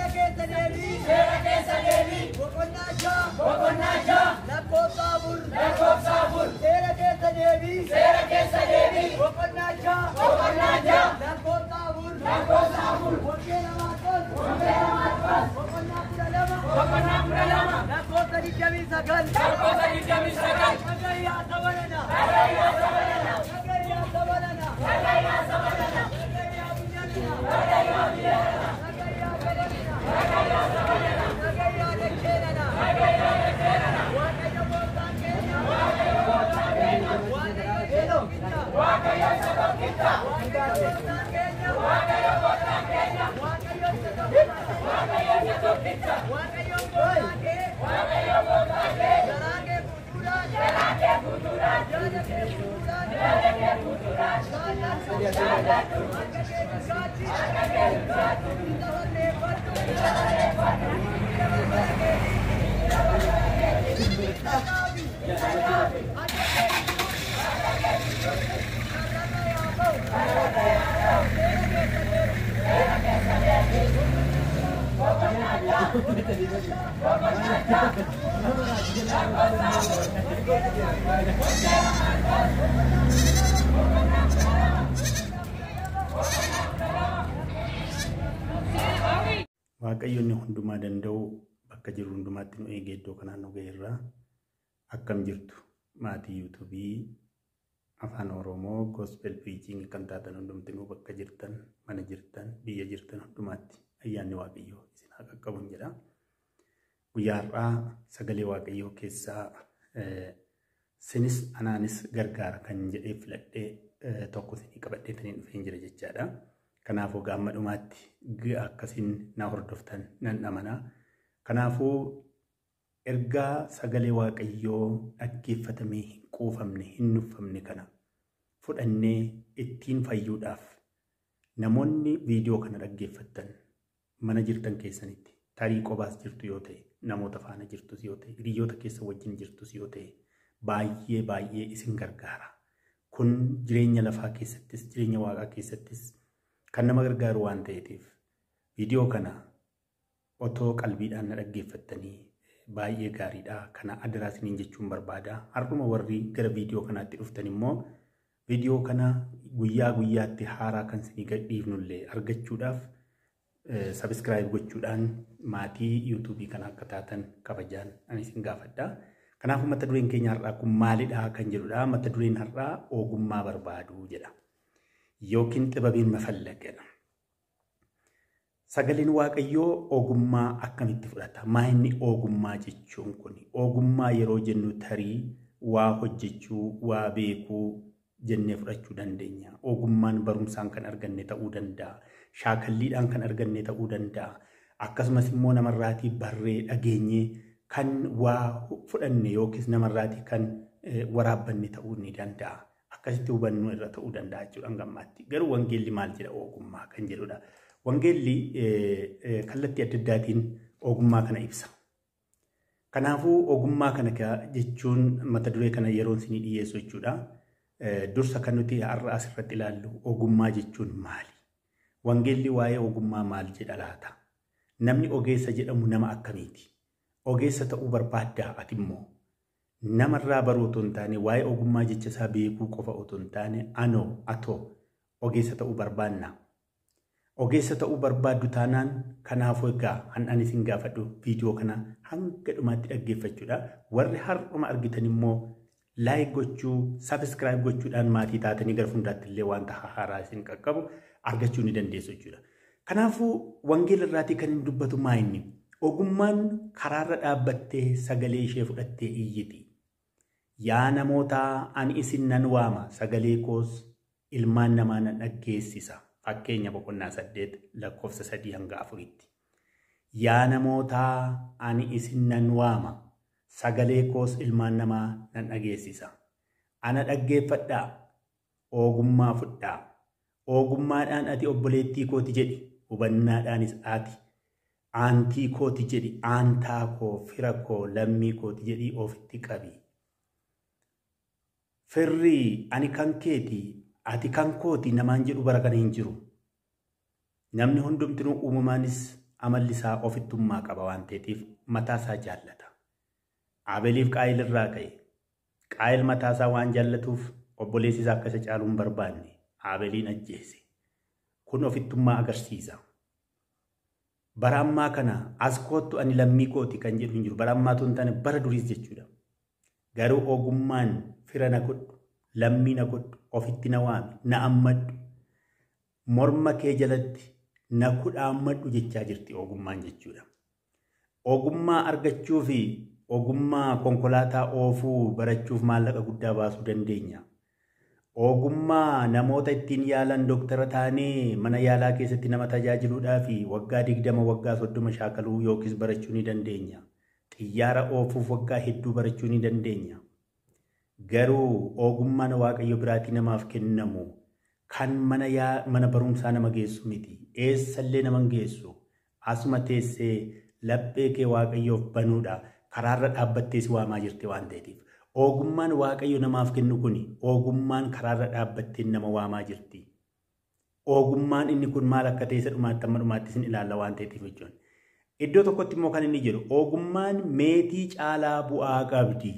Seera keessa deemii. Boqonnaa 6. Lakkoofsa 4. Lakkoofsa 4. Seera keessa deemii. Seera keessa deemii. Boqonnaa 6. Boqonnaa 6. Lakkoofsa 4. Lakkoofsa 4. Wangeela Maarqos. Wangeela Maarqos. Boqonnaa 12. Boqonnaa 12. Lakkoofsa 29. Lakkoofsa 29. Dhagayyaa sabanana. Dhagayyaa sabanana. Dhagayyaa sabanana. Dhagayyaa sabanana. Dhagayyaa biyyanana. Dhagayyaa biyyanana. Dhagayyaa sabanana. Dhagayyaa sabanana. Dhagayyaa dacheenana. Dhagayyaa dacheenana. Waaqayyo gooftaan keenya. Waaqayyo gooftaan keenya. Waaqayyo isa tokkicha. Waaqayyo isa tokkicha. Waaqayyo gooftaan keenya. Waaqayyo gooftaan keenya. Waaqayyo isa tokkicha. Waaqayyo isa tokkicha. Waaqayyo gooftaan kee. Waaqayyo gooftaan kee. Garaa kee guutuudhaan. Garaa kee guutuudhaan. Yaada kee guutuudhaan. Yaada kee guutuudhaan. Jaalladhu. Jaalladhu. Akka kee dhugaatti. Akka kee dhugaatti. Isa barreeffadhu. Isa barreeffadhu. Jira balbala keetii. Jira balbala keetii. Isa dhaabi. Isa dhaabi. Akka kee gidduutti. Akka kee gidduutti. Karrarra yaa ba'u. Karrarra yaa ba'u. Seera keessa deebii. Seera keessa deebii. Boqonnaa 6. Boqonnaa 6. Lakkoofsa 4. Wangeela Maarqos. Boqonnaa 12. Boqonnaa 12. Waaqayyo inni hundumaa danda'u bakka jiru hundumaatti nu eegee iddoo kanaan nu ga'eerra. Akkam jirtu maatii yuutuubii Afaan Oromoo Gospel Preaching kan taatan hundumtinuu bakka jirtan, mana jirtan, biyya jirtan hundumaatti ayyaanni Waaqayyoo isin haa qaqqabuun jedha. Guyyaa har'aa sagalee Waaqayyoo keessaa sinis anaanis gargaara kan jedhee filadhee tokko isinii qabadheetaniin dhufeen jira jechaadha. Kanaafuu gaamma dhumaatti akkasiin na hordoftan nan amana. Kanaafuu ergaa sagalee Waaqayyoo dhaggeeffatamee hin quufamne, hin nuffamne kana fudhannee ittiin fayyuudhaaf namoonni viidiyoo kana dhaggeeffattan mana jirtan keessanitti tarii qobaas jirtu yoo ta'e, namoota faana jirtus yoo ta'e, hiriyoota keessa wajjin jirtus yoo ta'e, baay'ee baay'ee isin gargaara. Kun jireenya lafaa keessattis jireenya waaqaa keessattis kan nama gargaaru waan ta'eetiif viidiyoo kana otoo qalbiidhaan na dhaggeeffattanii baay'ee gaariidha. Kana adaraa isiniin jechuun barbaada. Har'uma warri gara viidiyoo kanaatti dhuftan immoo viidiyoo kana guyyaa guyyaatti haaraa kan isinii gadhiifnullee argachuudhaaf sabiskiraayib gochuudhaan maatii yuutuubii kana akka taatan kabajaan ani isin gaafadha. Kanaafuu mata dureen keenya har'aa kun maalidha kan jedhudha. Mata dureen har'aa ogummaa barbaaduu jedha. Yookiin xibabiin mafallag jedha. Sagaleen Waaqayyoo ogummaa akkamitti fudhata? Maa inni ogummaa jechuun kun? Ogummaa yeroo jennu tarii waa hojjechuu, waa beekuu jennee fudhachuu dandeenya. Ogummaan barumsaan kan arganne ta'uu danda'a. Shaakalliidhaan kan arganne ta'uu danda'a. Akkasumas immoo namarraatii barree dhageenyee kan waa fudhanne yookiis namarraatii kan waraabbanne ta'uu ni danda'a. Akkasitti hubannoo irra ta'uu danda'a jechuudha hanga ammaatti. Garuu wangeelli maal jedha ogummaa kan jedhudha. Wangeelli kallattii adda addaatiin ogummaa kana ibsa. Kanaafuu ogummaa kana jechuun mata duree kana yeroo isinii dhiyeessu jechuudha. Dursa kan nuti har'a asirratti ilaallu ogummaa jechuun maali? Wangeelli waa'ee ogummaa maal jedha laata? Namni ogeessa jedhamu nama akkamiiti? Ogeessa ta'uu barbaaddaa ati immoo? Namarraa baruu otoo hin taane waa'ee ogummaa jecha isaa beekuu qofa otoo hin taane anoo atoo ogeessa ta'uu barbaannaa? Ogeessa ta'uu barbaaddu taanaan kanaafuu egaa ani isin gaafadhu viidiyoo kana hanga dhumaatti dhaggeeffachuudha. Warri har'uma argitan immoo laayik gochuu, sabiskiraayib gochuudhaan maatii taatanii gara fuulduraatti illee wanta haaraa isin qaqqabu argachuu ni dandeessu jechuudha. Kanaafuu wangeela irraatii kan inni dubbatu maa inni? Ogummaan karaarra dhaabbattee sagalee ishee fudhattee iyyiti. Yaa namootaa ani isin nan waama sagalee koos ilmaan namaa nan dhaggeessisa. Fakkeenya boqonnaa 8 lakkoofsa 3 hanga 4tti. Yaa namootaa ani isin nan waama sagalee koos ilmaan namaa nan dhageessisa. Ana dhaggeeffadhaa, ogummaa fudhaa. Ogummaadhaan ati obboleettii kooti jedhi, hubannaadhaanis ati aantii kooti jedhi, aantaa koo, fira koo, lammii kooti jedhii ofitti qabi. Firri ani kan keeti, ati kan kooti namaan jedhu bara kana hin jiru. Namni hundumtinuu uumamaanis amalli isaa ofittummaa qaba waan ta'eef mataa isaa jaallata. Abeeliif Qaayil irraa ka'e. Qaayil mataa isaa waan jaallatuuf obboleessi isaa akka isa caalu hin barbaanne Abeeliin ajjeese. Kun ofittummaa agarsiisa. Bara ammaa kana as koottu ani lammii kooti kan jedhu hin jiru. Bara ammaatu hin taane bara duriis jechuudha. Garuu ogummaan fira na godhu, lammii na godhu, ofitti na waami, na ammadhu, morma kee jalatti na kudhaammadhu jechaa jirti ogummaan jechuudha. Ogummaa argachuu fi ogummaa konkolaataa oofuu barachuuf maallaqa guddaa baasuu dandeenya. Ogummaa namoota ittiin yaalan dooktara taanee mana yaalaa keessatti nama tajaajiluudhaa fi waggaa 20 waggaa 30 shaakaluu yookiis barachuu ni dandeenya. Xiyyaara oofuuf waggaa hedduu barachuu ni dandeenya. Garuu ogummaan Waaqayyo biraatii namaaf kennamu kan mana barumsaa nama geessu miti. Eessallee nama hin geessu. Asuma teessee laphee kee Waaqayyoof banuudha. Karaarra dhaabbattee si waamaa jirti waan ta'eef. Ogummaan Waaqayyo namaaf kennu kun ogummaan karaarra dhaabbattee nama waamaa jirti. Ogummaan inni kun maal akka ta'e isa dhumaatti amma dhumaatti isin ilaalla waan ta'eef jechuudha. Iddoo tokkotti immoo kan inni jedhu ogummaan meetii caalaa bu'aa qabdi.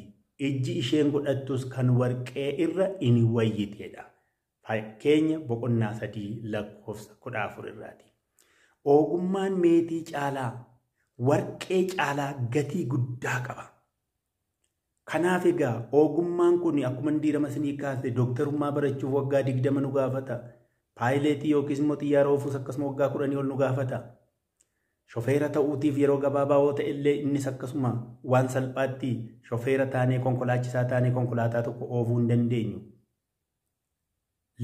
Ijji isheen godhattus kan warqee irra in wayyiteedha. Fakkeenya boqonnaa 3 lakkoofsa 14 irraati. Ogummaan meetii caalaa warqee caalaa gatii guddaa qaba. Kanaaf egaa ogummaan kun akkuma diirama isinii kaase dooktarummaa barachuuf waggaa 20 nu gaafata. Paayileetii yookiis immoo xiyyaara oofuus akkasuma waggaa 10 ol nu gaafata. Shofeera ta'uutiif yeroo gabaabaa yoo ta'e illee innis akkasuma waan salphaatti shofeera taanee konkolaachisaa taanee konkolaataa tokko oofuu hin dandeenyu.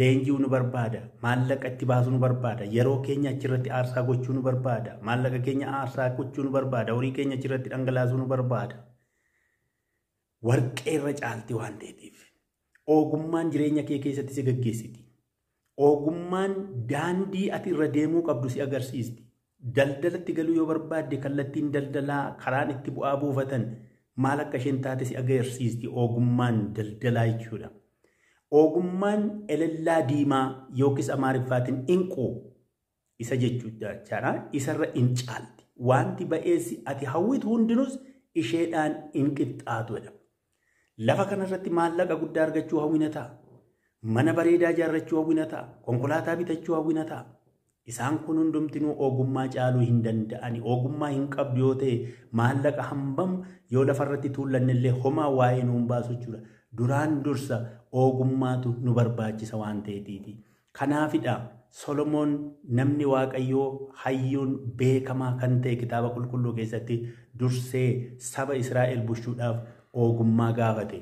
Leenji'uu nu barbaada, maallaqa itti baasuu nu barbaada, yeroo keenya achirratti aarsaa gochuu nu barbaada, maallaqa keenya aarsaa gochuu nu barbaada, horii keenya achirratti dhangalaasuu nu barbaada. Warqee irra caalti waan ta'eef. Ogummaan jireenya kee keessatti si gaggeessiti. Ogummaan daandii ati irra deemuu qabdu si agarsiisti. Daldalatti galuu yoo barbaadde kallattiin daldalaa karaan itti bu'aa buufatan maal akka isheen taate si agarsiisti ogummaan daldalaa jechuudha. Ogummaan elellaa diimaa yookiis amaariffaatiin inquu isa jechuudha. Isarra in caalti. Wanti ba'eessi ati hawwitu hundinus isheedhaan in qixxaatudha. Lafa kanarratti maallaqa guddaa argachuu hawwina ta'a. Mana bareedaa ijaarrachuu hawwina ta'a. Konkolaataa bitachuu hawwina ta'a. Isaan kun hundumtinuu ogummaa caaluu hin danda'ani. Ogummaa hin qabdu yoo ta'e maallaqa hambam yoo lafarratti tuullanne homaa waa'ee nuun baasu jechuudha. Duraan dursa ogummaatu nu barbaachisa waan ta'eetiifi. Kanaafidha Solomoon namni Waaqayyoo hayyuun beekamaa kan ta'e kitaaba qulqulluu keessatti dursee saba Israa'el bulchuudhaaf ogummaa gaafate.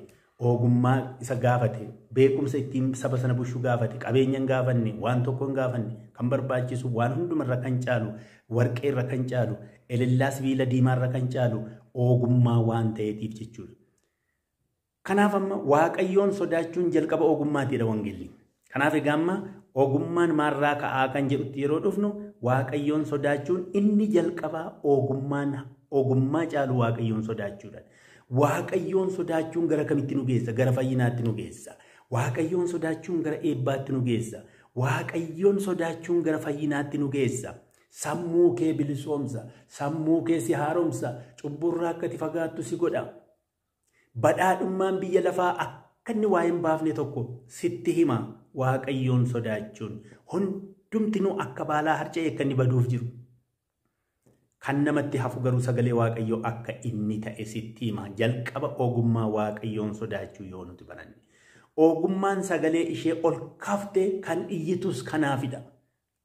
Ogummaa isa gaafate, beekumsa ittiin saba sana bulchuu gaafate, qabeenya hin gaafanne, waan tokko hin gaafanne, kan barbaachisu waan hundumarra kan caalu, warqeerra kan caalu, elellaa sibiila diimaarra kan caalu ogummaa waan ta'eetiif jechuudha. Kanaaf amma Waaqayyoon sodaachuun jalqaba ogummaatiidha wangeelli. Kanaaf egaa amma ogummaan maarraa ka'aa kan jedhutti yeroo dhufnu Waaqayyoon sodaachuun inni jalqabaa ogummaa caalu Waaqayyoon sodaachuudha. Waaqayyoon sodaachuun gara kamitti nu geessa? Gara fayyinaatti nu geessa. Waaqayyoon sodaachuun gara eebbaatti nu geessa. Waaqayyoon sodaachuun gara fayyinaatti nu geessa. Sammuu kee bilisoomsa. Sammuu kee si haaromsa. Cubburraa akka ati fagaattu si godha. Badhaadhummaan biyya lafaa akka inni waa hin baafne tokko sitti hima. Waaqayyoon sodaachuun hundumtinuu akka baalaa harca'ee akka inni baduuf jiru. Kan namatti hafu garuu sagalee Waaqayyoo akka inni ta'e sitti hima. Jalqaba ogummaa Waaqayyoon sodaachuu yoo nuti baranne. Ogummaan sagalee ishee ol kaaftee kan iyyitus kanaafidha.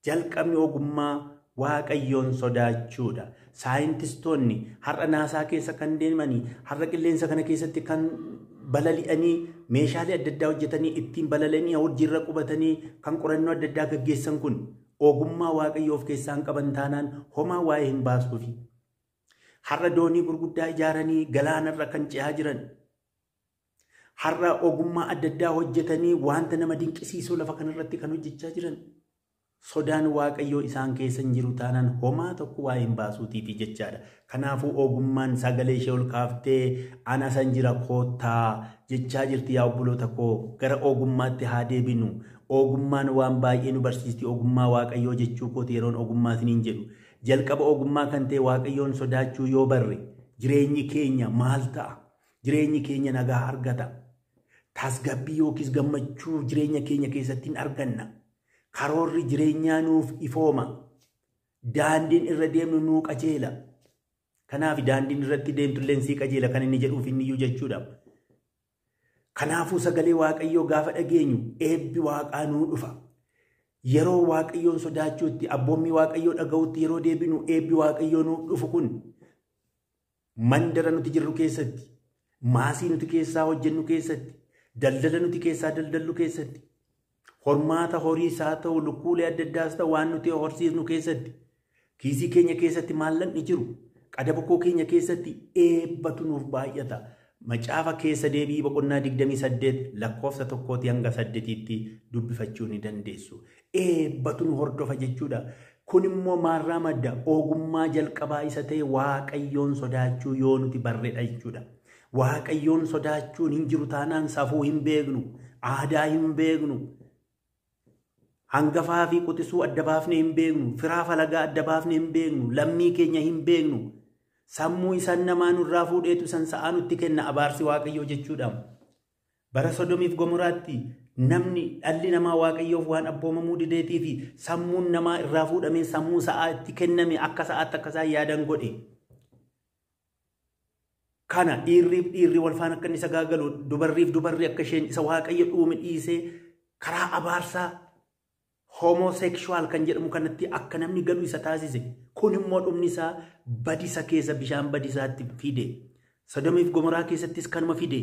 Jalqabni ogummaa Waaqayyoon sodaachuudha. Saayintistoonni har'a naasaa keessa kan deemanii, har'a qilleensa kana keessatti kan balali'anii, meeshaalee adda addaa hojjetanii ittiin balalanii hojiirra qubatanii kan qorannoo adda addaa gaggeessan kun ogummaa Waaqayyoo of keessaa hin qaban taanaan homaa waa'ee hin baasuufi. Har'a doonii gurguddaa ijaaranii galaanarra kan ce'aa jiran, har'a ogummaa adda addaa hojjetanii wanta nama dinqisiisuu lafa kanarratti kan hojjechaa jiran, Sodaan Waaqayyoo isaan keessa hin jiru taanaan homaa tokko waa hin baasuutiifi jechaadha. Kanaafuu ogummaan sagalee ishee ol kaaftee ana san jira koottaa jechaa jirti. Yaa obboloota koo, gara ogummaatti haa deebinu. Ogummaan waan baay'ee nu barsiisti. Ogummaa Waaqayyoo jechuu kooti yeroon ogummaa isiniin jedhu. Jalqaba ogummaa kan ta'e Waaqayyoon sodaachuu yoo barre jireenyi keenya maal ta'a? Jireenyi keenya nagaa argata. Tasgabbii yookiis gammachuu jireenya keenya keessatti hin arganna. Karoorri jireenyaa nuuf ifooma. Daandiin irra deemnu nuu qajeela. Kanaaf daandiin irratti deemtullee sii qajeela kan inni jedhuuf inni iyyuu jechuudha. Kanaafuu sagalee Waaqayyoo gaafa dhageenyu eebbi Waaqaa nuu dhufa. Yeroo Waaqayyoon sodaachuutti, abboommii Waaqayyoo dhaga'utti yeroo deebinu eebbi Waaqayyoo nuuf dhufu kun mandara nuti jirru keessatti, maasii nuti keessaa hojjennu keessatti, daldala nuti keessaa daldallu keessatti, hormaata horiis haa ta'u lukkuulee adda addaas ta'u waan nuti horsiisnu keessatti, kiisii keenya keessatti maallaqni jiru, qada bokkoo keenya keessatti eebbatu nuuf baay'ata. Macaafa keessa deebii boqonnaa 28 lakkoofsa 1 hanga 8tti dubbifachuu ni dandeessu. Eebbatu nu hordofa jechuudha. Kun immoo maarraa madda? Ogummaa jalqabaa isa ta'e Waaqayyoon sodaachuu yoo nuti barreedha jechuudha. Waaqayyoon sodaachuun hin jiru taanaan safuu hin beeknu, aadaa hin beeknu, hangafaa fi quxisuu adda baafnee hin beeknu, firaa falagaa adda baafnee hin beeknu, lammii keenya hin beeknu. Sammuu isaan namaa nurraa fuudheetu san sa'aa nutti kenna abaarsi Waaqayyoo jechuudha. Bara Sodomiif Gomoraatti namni dhalli namaa Waaqayyoof waan abboomamuu dideetii fi sammuun namaa irraa fuudhamee sammuu sa'aa itti kenname akka sa'aatti akka isaan yaadan godhe. Kana dhiirriif dhiirri wal faana akka inni sagaagalu, dubarriif dubarri akka isheen isa Waaqayyo dhuume dhiisee karaa abaarsaa homosekshuwaal kan jedhamu kanatti akka namni galu isa taasise. Kun immoo dhumni isaa badisa keessa bishaan badisaatti fide. Sodomiif Gomoraa keessattis kanuma fide.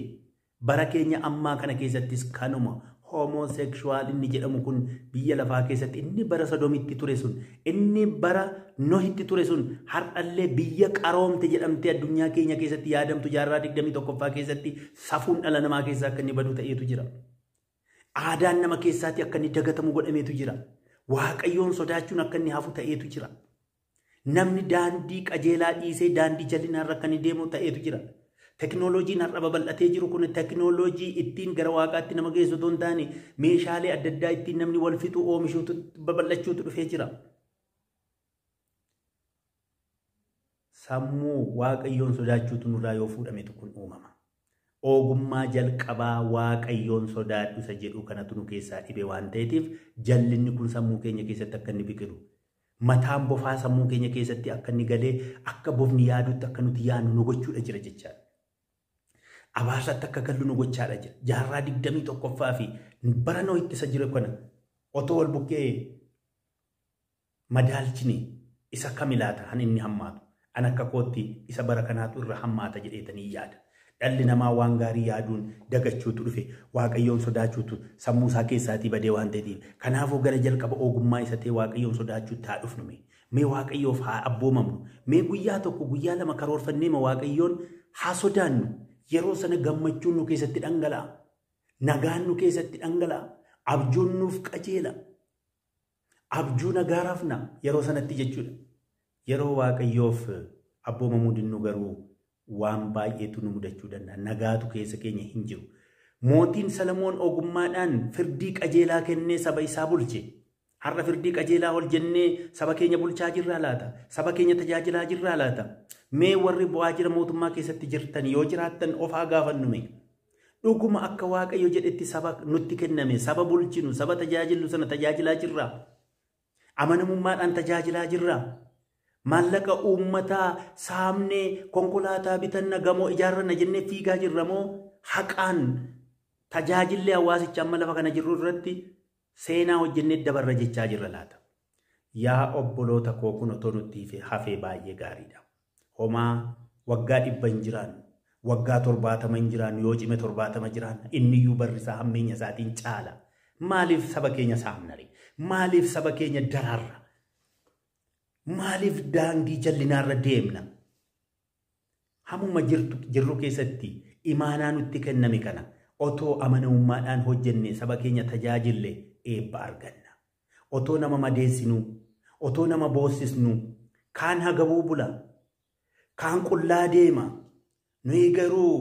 Bara keenya ammaa kana keessattis kanuma. Homosekshuwaal inni jedhamu kun biyya lafaa keessatti inni bara Sodomitti ture sun, inni bara Nohitti ture sun har'allee biyya qaroomte jedhamtee addunyaa keenya keessatti yaadamtu jaarraa 21ffaa keessatti safuun dhala namaa keessaa akka inni badu ta'eetu jira. Aadaan nama keessaatti akka inni dagatamu godhameetu jira. Waaqayyoon sodaachuun akka inni hafu ta'eetu jira. Namni daandii qajeelaa dhiisee daandii jal'inaarra akka inni deemu ta'eetu jira. Teknooloojiin har'a babal'atee jiru kun teknooloojii ittiin gara Waaqaatti nama geessu otoo hin taane meeshaalee adda addaa ittiin namni wal fixu oomishuutu babal'achuutu dhufee jira. Sammuu Waaqayyoon sodaachuutu nurraa yoo fuudhametu kun uumama. Ogummaa jalqabaa Waaqayyoon sodaadhu isa jedhu kanatu nu keessaa dhibe waan ta'eetiif jallinni kun sammuu keenya keessatti akka inni biqilu. Mataan bofaa sammuu keenya keessatti akka inni galee akka bofni yaadutti akka nuti yaadnu nu gochuudha jira jechaadha. Abaarsatti akka gallu nu gochaadha jira. Jaarraa 21ffaa fi bara Nohitti isa jiru kana otoo wal bukkee madaalchine isa kami laata han inni hammaatu? An akka kootti isa bara kanaatu irra hammaata jedheetanii yaada. Dhalli namaa waan gaarii yaaduun dagachuutu dhufe. Waaqayyoon sodaachuutu sammuu isaa keessaatii badee waan ta'eef. Kanaafuu gara jalqaba ogummaa isa ta'e Waaqayyoon sodaachuutti haa dhufnu mee. Mee Waaqayyoof haa abboomamnu. Mee guyyaa tokko guyyaa lama karoorfannee ma Waaqayyoon haa sodaannu. Yeroo sana gammachuun nu keessatti dhangala'a. Nagaan nu keessatti dhangala'a. Abjuun nuuf qajeela. Abjuu nagaa rafna yeroo sanatti jechuudha. Yeroo Waaqayyoof abboomamuu dinnu garuu waan baay'eetu nu mudachuu danda'a. Nagaatu keessa keenya hin jiru. Mootiin Salamoon ogummaadhaan firdii qajeelaa kennee saba isaa bulche. Har'a firdii qajeelaa ol jennee saba keenya bulchaa jirraa laata? Saba keenya tajaajilaa jirraa laata? Mee warri waajjira mootummaa keessatti jirtan yoo jiraattan of haa gaafannu mee. Dhuguma akka Waaqayyo jedhetti saba nutti kenname, saba bulchinu, saba tajaajillu sana tajaajilaa jirraa? Amanamummaadhaan tajaajilaa jirraa? Maallaqa uummataa saamnee konkolaataa bitanna gamoo ijaarranna jennee fiigaa jirra moo haqaan tajaajillee hawaasicha amma lafa kana jirru irratti seenaa hojjennee dabarra jechaa jirra laata? Yaa obboloota koo, kun otoo nutti hafee baay'ee gaariidha. Homaa waggaa 100 hin jiraannu, waggaa 70 hin jiraannu, yoo cime 70 jiraanna, inniyyuu barrisaa hammeenya isaatiin caala. Maaliif saba keenya saamnare? Maaliif saba keenya dararra? Maaliif daandii jallinaarra deemna? Hammuma jirru keessatti imaanaa nutti kenname kana otoo amanamummaadhaan hojjenne saba keenya tajaajille eebba arganna. Otoo nama madeessinuu, otoo nama boossisnuu, kaan hagabuu bula, kaan qullaa deema. Nuyi garuu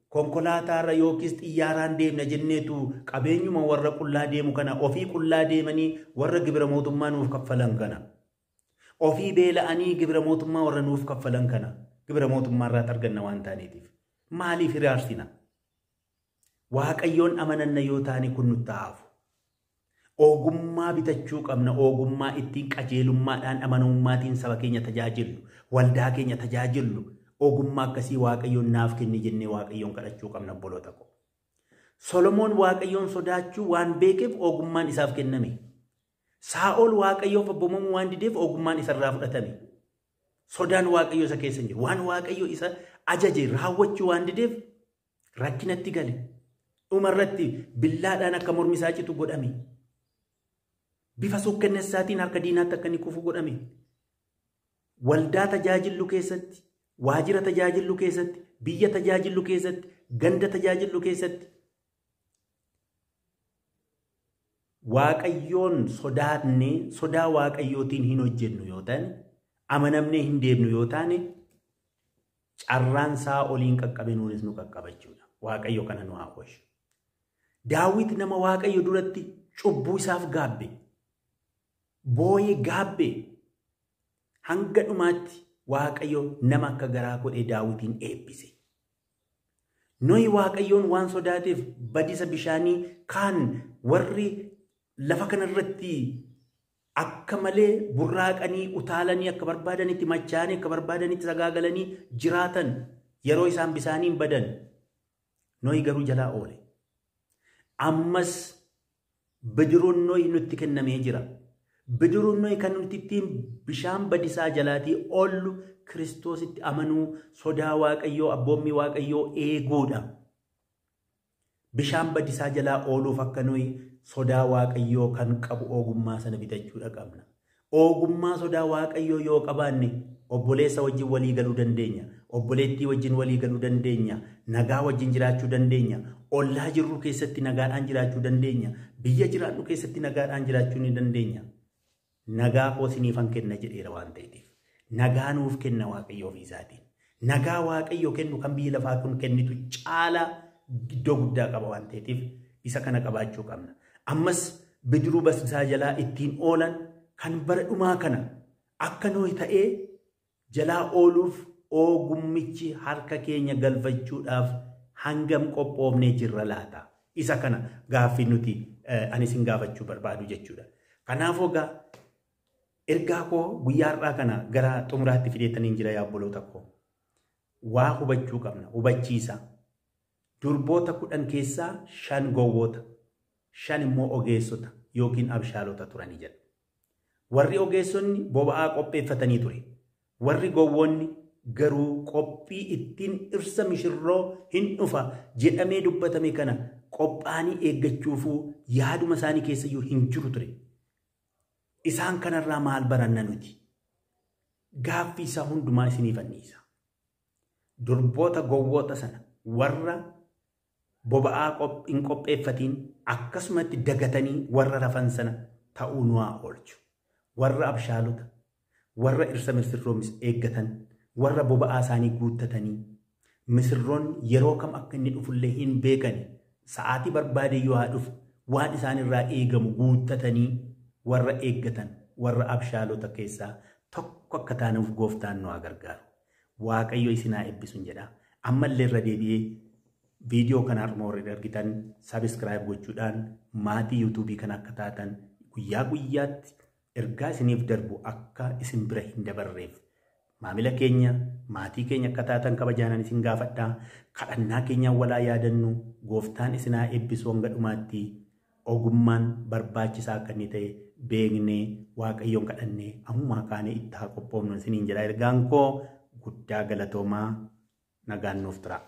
konkolaataarra yookiis xiyyaaraan deemna jenneetu qabeenyuma warra qullaa deemu kana ofii qullaa deemanii warra gibira mootummaa nuuf kaffalan kana. Ofii beela'anii gibira mootummaa warra nuuf kaffalan kana gibira mootummaa irraa arganna waan taaneetiif. Maaliif hiraarsina? Waaqayyoon amananna yoo taane kun nutti haafu. Ogummaa bitachuu qabna. Ogummaa ittiin qajeelummaadhaan amanamummaatiin saba keenya tajaajillu, waldaa keenya tajaajillu. Ogummaa akkasii Waaqayyoon naaf kenni jennee Waaqayyoon kadhachuu qabna obboloota ko. Solomoon Waaqayyoon sodaachuu waan beekeef ogummaan isaaf kenname. Saa'ol Waaqayyoof abboomamuu waan dideef ogummaan isarraa fudhatame. Sodaan Waaqayyoo isa keessa hin jiru. Waan Waaqayyo isa ajaje raawwachuu waan dideef rakkinatti gale. Dhumarratti billaadhaan akka mormi isaa citu godhame. Bifa suukkannessaatiin harka diinaatti akka inni kufu godhame. Waldaa tajaajillu keessatti, waajjira tajaajillu keessatti, biyya tajaajillu keessatti, ganda tajaajillu keessatti Waaqayyoon sodaannee sodaa Waaqayyootiin hin hojjennu yoo taane, amanamnee hin deemnu yoo taane, carraan Saa'oliin qaqqabe nuunis nu qaqqabachuudha. Waaqayyo kana nu haa oolchu. Daawit nama Waaqayyo duratti cubbuu isaaf gaabbe, booyee gaabbe, hanga dhumaatti Waaqayyo nama akka garaa godhee Daawitiin eebbise. Nohi Waaqayyoon waan sodaateef badisa bishaanii kaan warri lafa kanarratti akka malee burraaqanii utaalanii akka barbaadanitti machaanii akka barbaadanitti sagaagalanii jiraatan yeroo isaan bisaaniin badan Nohi garuu jalaa oole. Ammas bidiruun Nohi nutti kennamee jira. Bidiruun Nohi kan nuti ittiin bishaan badisaa jalaatii oollu Kiristoositti amanuu, sodaa Waaqayyoo, abboommii Waaqayyoo eeguudha. Bishaan badisaa jalaa ooluuf akka nuyi sodaa Waaqayyoo kan qabu ogummaa sana bitachuudha qabna. Ogummaa sodaa Waaqayyoo yoo qabaanne obboleessa wajjin walii galuu dandeenya. Obboleettii wajjin walii galuu dandeenya. Nagaa wajjin jiraachuu dandeenya. Ollaa jirru keessatti nagaadhaan jiraachuu dandeenya. Biyya jiraannu keessatti nagaadhaan jiraachuu ni dandeenya. Nagaa koo isiniifan kenna jedheera waan ta'eef. Nagaa nuuf kenna Waaqayyo ofii isaatiin. Nagaa Waaqayyo kennu kan biyya lafaa kun kennitu caalaa iddoo guddaa qaba waan ta'eef isa kana qabaachuu qabna. Ammas bidiruu badisaa jalaa ittiin oolan kan bara dhumaa kana akka nuyi ta'ee jalaa ooluuf ogummichi harka keenya galfachuudhaaf hangam qophoofnee jirra laata? Isa kana gaaffii nuti ani isin gaafachuu barbaadu jechuudha. Kanaafuu egaa ergaa koo guyyaa har'aa kana gara xumuraatti fideetaniin jira yaa obboloota koo. Waa hubachuu qabna, hubachiisa. Durboota 10 keessaa 5 gowwoota, 5 immoo ogeessota yookiin abshaalota turanii jedha. Warri ogeessonni boba'aa qopheeffatanii ture. Warri gowwoonni garuu qophii ittiin dhirsa mishirroo hin dhufa jedhamee dubbatame kana qophaa'anii eeggachuufuu yaaduma isaanii keessayyuu hin jiru ture. Isaan kanarraa maal baranna nuti? Gaaffii isaa hundumaa isiniif anniisa. Durboota gowwoota sana warra boba'aa hin qopheeffatiin akkasumatti dagatanii warra rafan sana ta'uu nu haa oolchu. Warra abshaalota, warra dhirsa misirroo eeggatan, warra boba'aa isaanii guuttatanii misirroon yeroo kam akka inni dhufullee hin beekani sa'aatii barbaade yoo haa dhufu waan isaan irraa eegamu guuttatanii warra eeggatan warra abshaalota keessaa tokko akka taanuuf gooftaan nu haa gargaaru. Waaqayyo isin haa eebbisu jedha. Ammallee irra deebi'ee viidiyoo kana har'uma warri argitan sabiskiraayib gochuudhaan maatii yuutuubii kana akka taatan guyyaa guyyaatti ergaa isiniif darbu akka isin bira hin dabarreef maamila keenya maatii keenya akka taatan kabajaanan isin gaafadhaa. Kadhannaa keenyaan walaa yaadannu gooftaan isin haa eebbisu hanga dhumaatti. Ogummaan barbaachisaa akka inni ta'e beeknee Waaqayyoon kadhannee ammumaa kaanee itti haa qophoofnu isiniin jedha. Ergaan koo guddaa galatoomaa, nagaan nuuf tura.